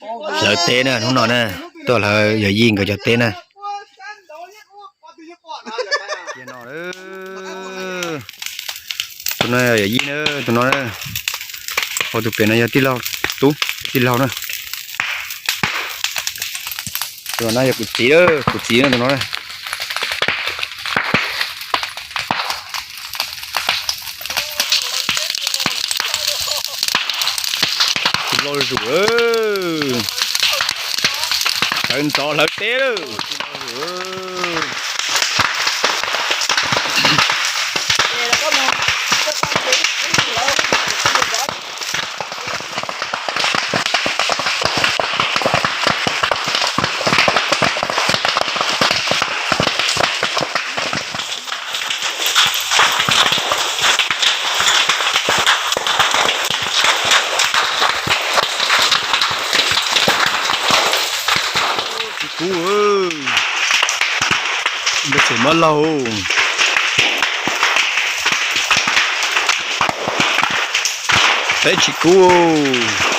Hlawv teb na, hnub no na, tuaj hlawv yawm yij nkawd cov teb na. Tus no yawm yij na, tus no na, hos tus pem no yog tij laug, tub tij laug na. Tus no yog kuv txiv, kuv txiv na tus no na. Tij laug zuj zus, hlawv ntxov hlawv teb lawm. Tsis kub, peb xeem mab laug, peb tsis kub.